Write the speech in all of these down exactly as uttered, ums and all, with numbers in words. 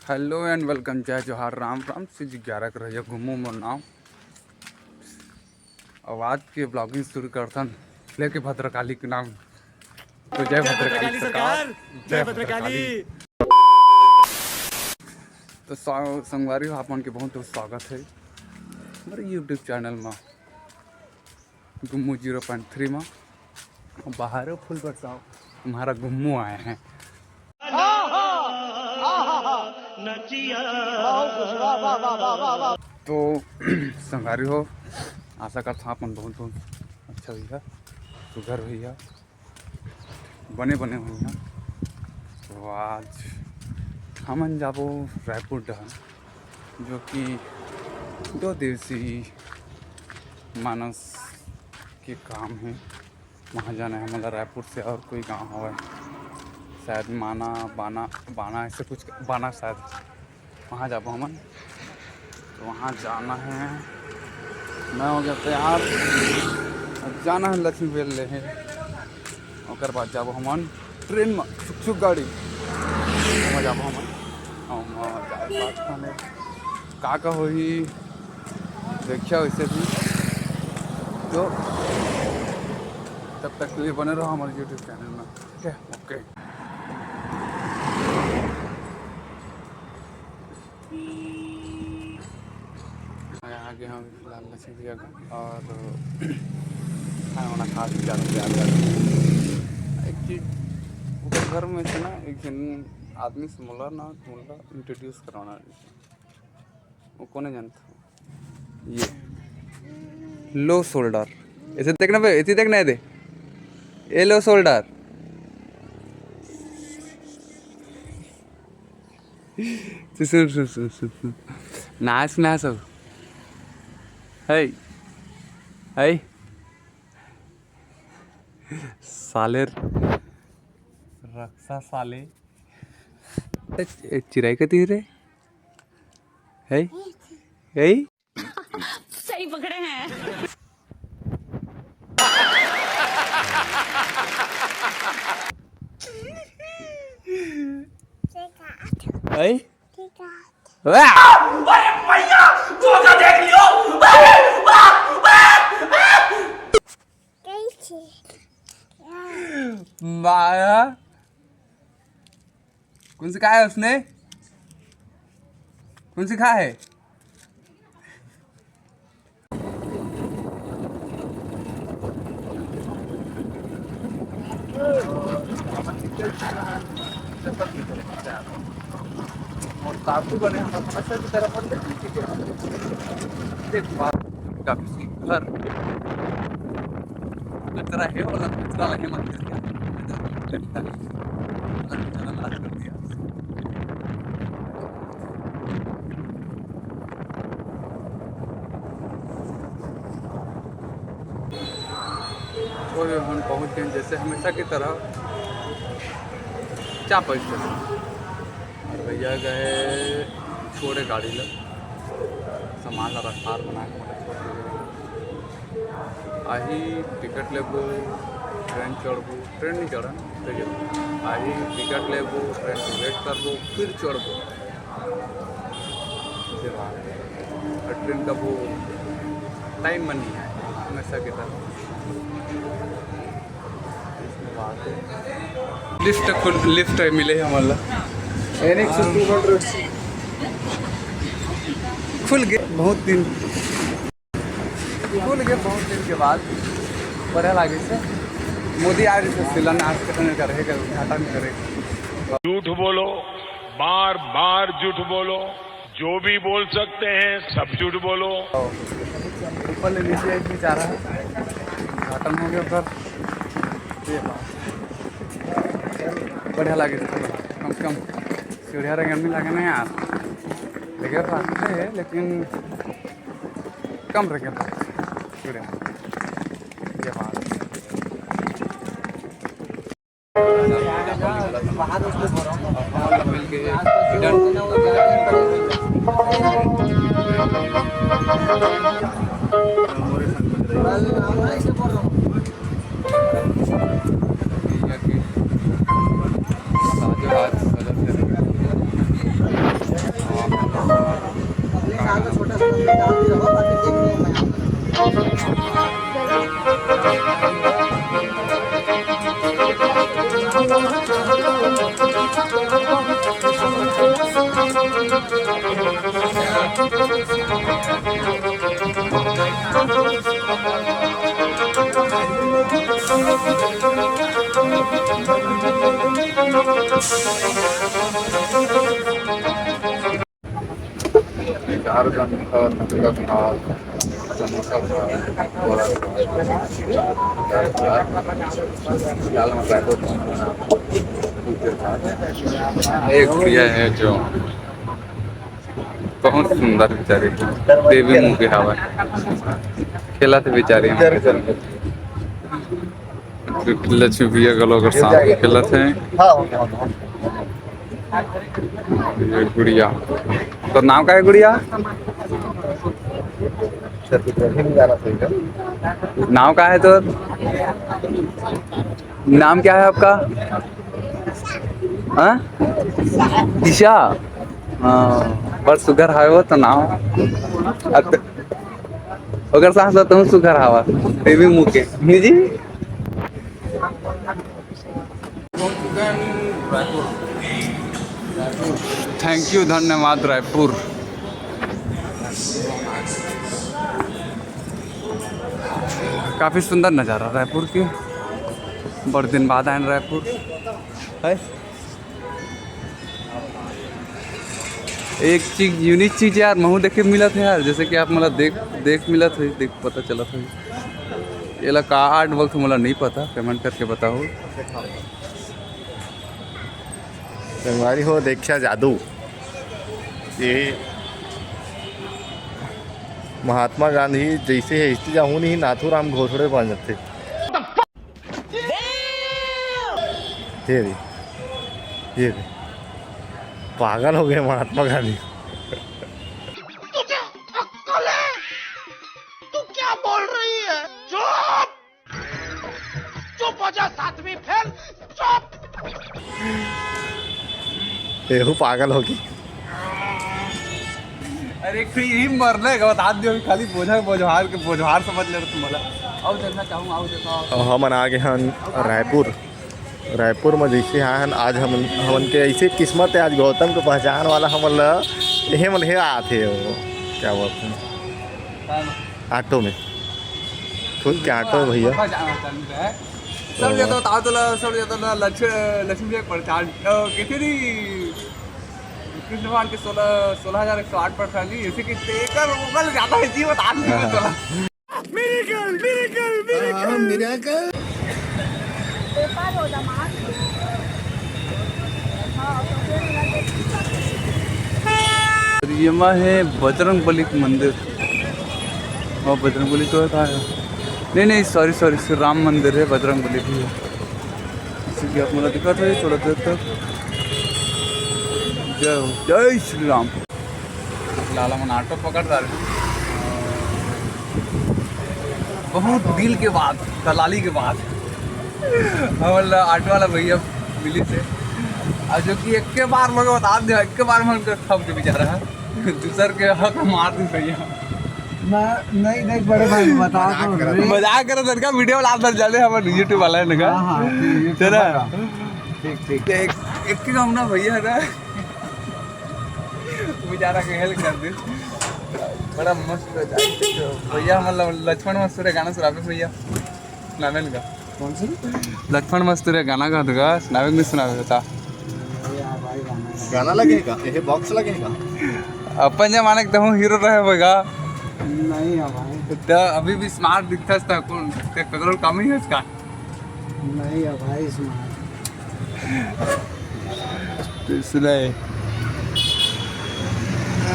Hello and welcome, जय जोहार, राम राम। सिज ग्यारह के रहिया घूमू मोर नाम। अब आज के vlogging शुरू करथन लेके भद्रकाली के नाम। तो जय भद्रकाली सरकार, जय भद्रकाली। तो सा-, संगवारी हो, आप मन के बहुत बहुत स्वागत है हमारे YouTube चैनल में। गुम्मू ज़ीरो पॉइंट थ्री में बाहर फूल बरसाओ, तुम्हारा गुम्मू आए हैं। तो संगवारी हो, आशा करता हूँ अपन बहुत बहुत अच्छा होइहा, सुघर होइहा, बने बने होइहा। तो आज हमन जाबो रायपुर डहर, जो कि दो दिवसीय मानस के काम है। वहाँ जाना है, मतलब रायपुर से और कोई गांव हवे, शायद माना, बाना, बाना, ऐसे कुछ, बाना शायद, वहाँ जाबो हमन। तो वहाँ जाना है, मैं हो गया तैयार। अब जाना है लक्ष्मी बेल ले है, ओकर बाद जाबो हमन ट्रेन में, छुक छुक गाड़ी में जाबो हमन। हम जाए बात खाने का का होही, देखिया वैसे भी। तो तब तक के लिए बने रहो हमारे YouTube चैनल में, ठीक है? ओके। यहाँ आगे हम फिलहाल लक्ष्मी भैया का और खाना वाना खा के जा रहे हैं। एक चीज, ओकर घर में से ना एक जन आदमी से मोला ना, मोला इंट्रोड्यूस करवाना, वो कोने जानता? ये लो शोल्डर, ऐसे देखना बे, ऐसे देखना है दे, ये लो शोल्डर। सुन, सुन, सुन, सुन, सुन। नाच, नाच अब। है, है। साले रक्षा साले। ए, ए, चिराई कती रे? है? है? सही पकड़े हैं। है? वाह! अरे भैया, धोखा देख लियो। अरे वाह, वाह, वाह। माया, कौन सी कहा है उसने? कौन सी कहा है? और काबू बने हम अपना सर की तरफ अंदर की चीजें। देख, बात काफी सुंदर लग रहा है और लग रहा है, मत कर। चैनल आज कर दिया। और हम पहुंच गए जैसे हमेशा की तरह चापा स्टेशन। और भैया गए छोड़े गाड़ी ला, सामान ला रखार बना के मतलब छोड़ के गए। आही टिकट लेबो, ट्रेन चढ़बो, ट्रेन नहीं चढ़न, ठीक है, आही टिकट लेबो, ट्रेन के वेट करबो, फिर चढ़बो। ये बात है। और ट्रेन का वो टाइम में नहीं है, हमेशा की तरह। इसमें बात है। लिफ्ट खुल, लिफ्ट है मिले हमला। यानी कि टू हंड्रेड खुल गए बहुत दिन। खुल गए बहुत दिन के बाद, बढ़िया लागे से। मोदी आ रही से शिलान्यास करने का रहेगा, उद्घाटन करेगा। झूठ बोलो, बार बार झूठ बोलो, जो भी बोल सकते हैं सब झूठ बोलो। ऊपर ले नीचे एक भी जा रहा है, उद्घाटन हो गया उधर। ये बात बढ़िया लागे से, कम से कम सीढ़िया रे गर्मी लागे ना यार, लेकिन रास्ते है, लेकिन कम रखे थे। पूरे ये बात। चार घंटा नंगा घाट, समोसा घाट, बड़ा घाट, चार घाट, फिलहाल हम रायपुर पहुंच गए हैं। एक भैया है जो बहुत सुंदर बेचारी, देवी मुँह के हवा खेलत हे बेचारी। लक्ष्मी भैया घलो ओकर साथ खेलत हे। ये गुड़िया, तोर नाम का हे गुड़िया? नाम का हे तोर? नाम क्या है आपका? हाँ? दिशा। हाँ, बड़ सुघर हावे वो तो नाम। अत-, ओकर साथ साथ तुम सुघर हावा। देवी मुँह के। जी? Thank you, धन्यवाद रायपुर। काफ़ी सुंदर नज़ारा रायपुर के। बड़ दिन बाद आए रायपुर। है। एक चीज, unique चीज यार, महू देखे मिलत हे यार, जैसे कि आप मोला देख, देख मिलत हे, देख पता चलत हे। एला का art बोलथे, मोला नहीं पता, comment करके बताओ। संगवारी हो, देखा जादू, ये महात्मा गांधी जैसे हे, इस्ती जाहू नहीं, नाथूराम घोसड़े बन जाते। ये रे, ये रे, पागल हो गए महात्मा गांधी। तुझे अक्कल है? तू क्या बोल रही है? चुप! चुप हो जा, सातवीं फेल, चुप! एहू पागल होगी। अरे, एक ठो यही मरने का बता दियो, खाली बोझा, बोझहार के, बोझहार समझ ले रहे तुम मला। आओ देखना चाहूँ, आओ देखो, आओ। हमन आ गए हन रायपुर। रायपुर में जैसे आए हन आज हमन, हमन के ऐसे किस्मत है, आज गौतम के पहचान वाला हमन ला, यही मन हे आथे वो, क्या बोलते हैं, ऑटो में, खुद के ऑटो है भैया। सब जाता, ताव तोला, सब जाता ना, लक्ष्मी, लक्ष्मी एक प्रचार, अ, कितनी कृष्ण भगवान के सोलह, सोलह हजार एक सौ आठ प्रचार नहीं, इसी की तेकर ओकर ज्यादा है जीव, बता नहीं हाँ। तोला। Miracle, miracle, miracle। हाँ, miracle। ये मा है बजरंग बली के मंदिर। और बजरंग बली तो था। नहीं, नहीं, sorry, sorry, श्री राम मंदिर है, बजरंग बली भी है। जैसे कि आप मोला दिखा था, थोड़ा देर तक। जय हो, जय श्री राम। लाला मन ऑटो पकड़ डाले। बहुत दिल के बात, दलाली के बात। हमन ला ऑटो वाला भैया मिलिस हे, और जो कि एक के बार में बता दे, एक के बार में उनका ठप दे बेचारा, दूसर के हक मार दे भैया। मैं, नहीं, नहीं, बड़े भाई, बता तो रहे। मजाक करत हन का, video ला दे, जाने हमर YouTube वाला है ना का। हाँ, हाँ, ठीक, चला। ठीक, ठीक। एक, एक के काम ना भैया ना, बेचारा के help कर दे। बड़ा मस्त है। भैया, मतलब, लक्ष्मण मस्तुरे गाना सुनाबे भैया, सुनाबे ना का। कौन सी? लक्ष्मण मस्तुरे गाना गा दूंगा, सुनाबे नहीं सुनाबे बता। अरे यार भाई, गाना है। गाना लगेगा? ये box लगेगा? अपन जमाने के तहूँ hero रहे होगा। नहीं है भाई। तो अभी भी smart दिखता था, कौन, ते ककरो कम ही है इसका। नहीं है भाई, इसमें। तो इसलिए, आ,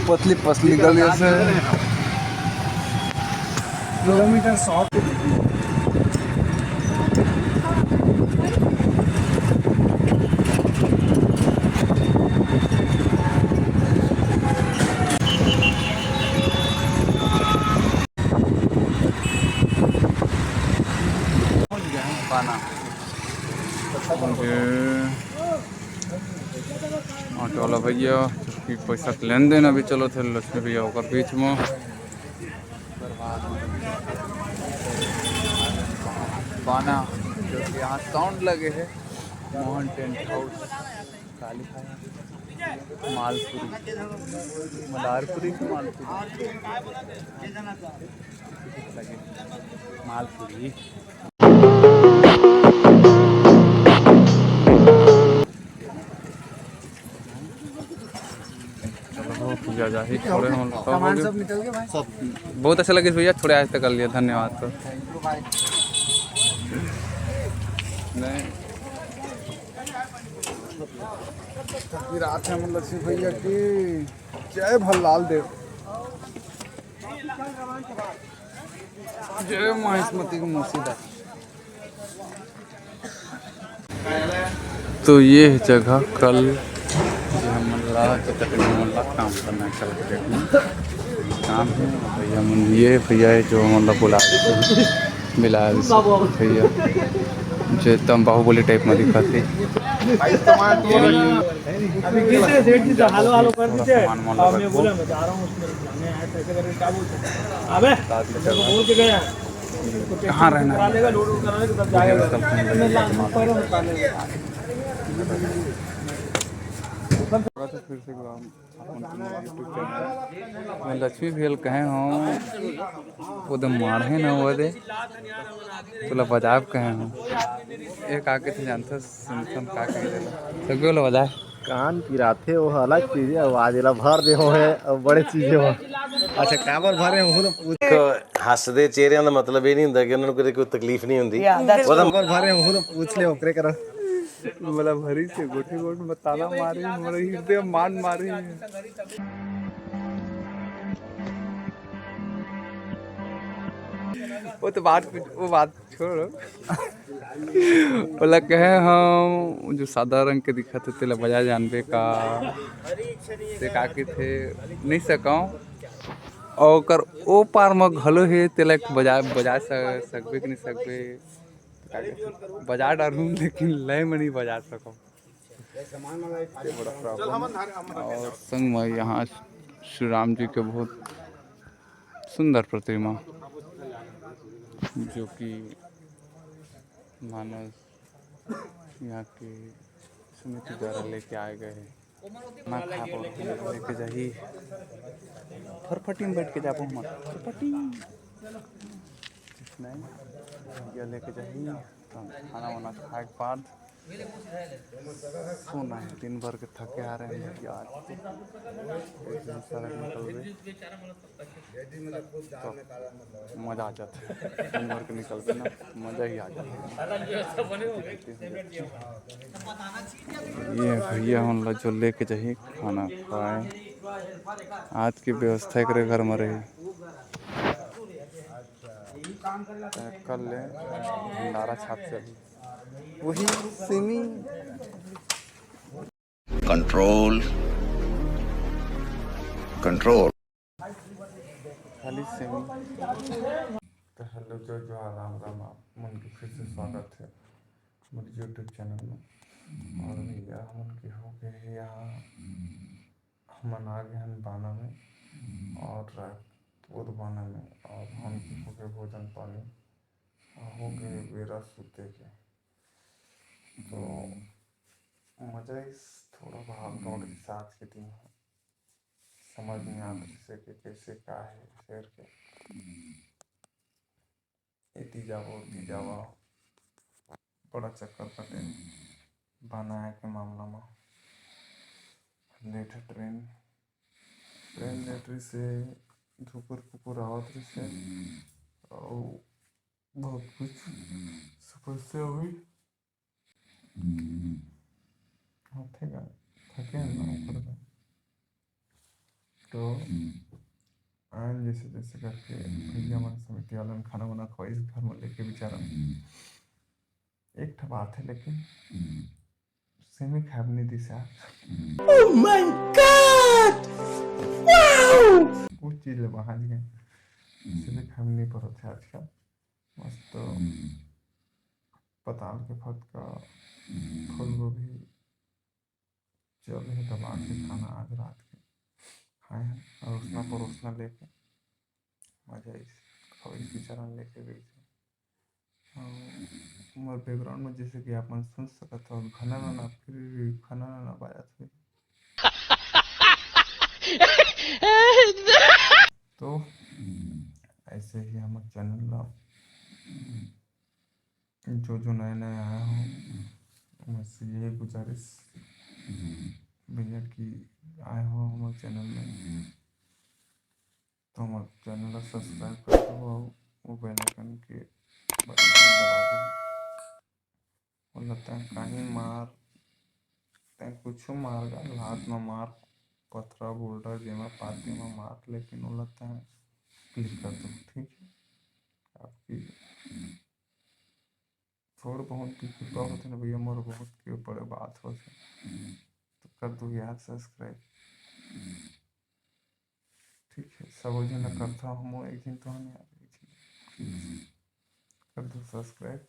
पतली पतली गलियों से। किलोमीटर सौ। पहुंच गए हैं पाना। ऑटो वाला भैया, कि पैसा के लेन देन अभी चलो थे लक्ष्मी भैया ओकर बीच में। पाना, जो कि यहाँ sound लगे है, मोहन टेंट हाउस, काली खाना। मालपुरी, मदारपुरी की मालपुरी, मालपुरी। चलो, हो पूजा जाही, थोड़े हम लोग का हो गया। बहुत अच्छा लगे भैया, थोड़े आज तक कर लिया, धन्यवाद। तो नहीं, विराट है, मतलब, लक्ष्मी भैया की जय भल्लाल देव, जय महेशमती के मुर्शिदा। तो ये जगह कल जे हमन ला, तो तकरीबन हमन ला काम करना है, कल के डेट में काम है। भैया मन, ये भैया है जो हमन ला बुला रहे थे, मिला रहे थे भैया, जो एकदम बाहुबली टाइप में दिखत है। अभी किससे सेठ जी से हालो हालो कर दीजिए। सामान वामान और मैं बोला, मैं जा रहा हूँ, उसमें जाने आया, कैसे करें, क्या बोलते हैं? अबे, बता दीजिए। तेरे को बोल के गया। कहाँ रहना है? करा लेगा, लोड वोड करा लेगा, तब जाएगा। मैं लास्ट में पहले बता देगा। स्वागत है फिर से ग्राम अपन के YouTube चैनल में। मैं लक्ष्मी भैया ल कहे हूँ, वो दे मारहे ना, वो दे तोला बजाब कहे हूँ। एक आके थे जानथस, सुनथन का कहे देला। सगवे वाला बजाए। कान पिराथे, वो अलग चीज है। आवाज ला भर दे हो है, अब बड़े चीज हो। अच्छा, काबर भरे हो ना पूछ। हंसदे चेहरे का मतलब ये नहीं होता कि उन्होंने कोई तकलीफ नहीं होती। Yeah, that's वो तो true। काबर भरे हो ना पूछ ले ओकरे करा। मतलब भरी से गोठे गोठ में ताला मारे, हमारे हृदय मान मारे। वो तो बात, वो बात छोड़ो। ओला कहे हम जो सादा रंग के दिखत हे, तेला बजा जानबे का? ते का कथे, नहीं सकंव। अउ ओकर ओ पार म घलो हे, तेला बजा, बजा स-, सकबे कि नहीं सकबे? का कथे? बजा डारहूँ, लेकिन लय म नहीं बजा सकंव। ये बड़ा प्रॉब्लम है। और संग में यहाँ श्री राम जी के बहुत सुंदर प्रतिमा, जो कि मानव यहाँ के समिति द्वारा लेके आए गए हैं। खाना खा बर लेके जाही, फरफटी में बैठ के जाबो हम, फरफटी। नहीं, ये लेके जाही, तो खाना वाना खाए के बाद सोना है, दिन भर के थके आ रहे हैं यार। एक दिन सड़क निकल गए। तो मजा आ जाता है, उम्र के निकलते ना, मजा ही आ जाता है। ये भैया हम लोग जो लेके जाही खाना खाए, आज की व्यवस्था एक घर में रही। कर ले भंडारा छाप से अभी वही सेमी। Control, control. खाली सेमी। तो हेलो, जय जोहार, राम राम, आप मन के फिर से स्वागत है मेरे YouTube चैनल में। और भैया, हमन के हो गए हैं यहाँ, हमन आ गए हैं बाना में और रात, वो बाना में, और हमन के हो गए भोजन पानी, और हो गए बेरा सूते के। तो मजा इस थोड़ा भाग दौड़ के साथ के दिन है। समझ नहीं आता जैसे कि कैसे का है शहर के। एती जाबो, ओती जाबो, बड़ा चक्कर कटे बनाए के मामला में। लेट है ट्रेन, ट्रेन लेट रही से धुकुर पुकुर आवत रही से, और बहुत कुछ समस्या हुई। होथे गा, थके ना ओकर बर। तो आन जैसे जैसे करके भैया मन समिति वाला मन खाना वाना खवाइस घर में लेके बेचारा। एक ठा बात है लेकिन सेमी खाब नहीं दिस यार। Oh my God! Wow! वो चीज ले बाहर गए। सेमी खाब नहीं पर होते आजकल। मस्त पताल के फटका, फूलगोभी, चल हे दबा के खाना आज रात के खाए हैं। और उसना परोसना लेके मजा इस खवाई के चरण लेके गई थी। और हमारे बैकग्राउंड में जैसे कि आप मन सुन सकत हो, घना ना फिर घना ना बाजत हुए। जो जो नए नए आए हो, बस यही गुजारिश भैया कि आए हो हमारे चैनल में, तो हमारे चैनल ला सब्सक्राइब कर दो और वो बेल आइकन के बटन को दबा दो। बोला तैं कहीं मार, तैं कुछ मार गा, लात में मार, पथरा बोल्डर जेमा पाती में मार, लेकिन ओला तैं क्लिक कर दो, ठीक है। आपकी थोड़ बहुत भी कृपा होथे ना भैया, मोर बहुत के बड़े बात होथे, तो कर दो यार सब्सक्राइब, ठीक है। सब झन ला करता हूँ, एक दिन तो हम यार, एक दिन कर दो सब्सक्राइब।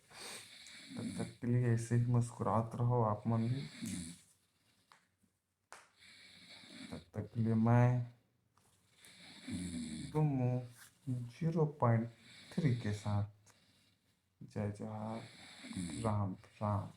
तब तक के लिए ऐसे ही मुस्कुरात रहो आप मन भी। तब तक के लिए मैं तुम जीरो पॉइंट थ्री के साथ जय जोहार, राम राम।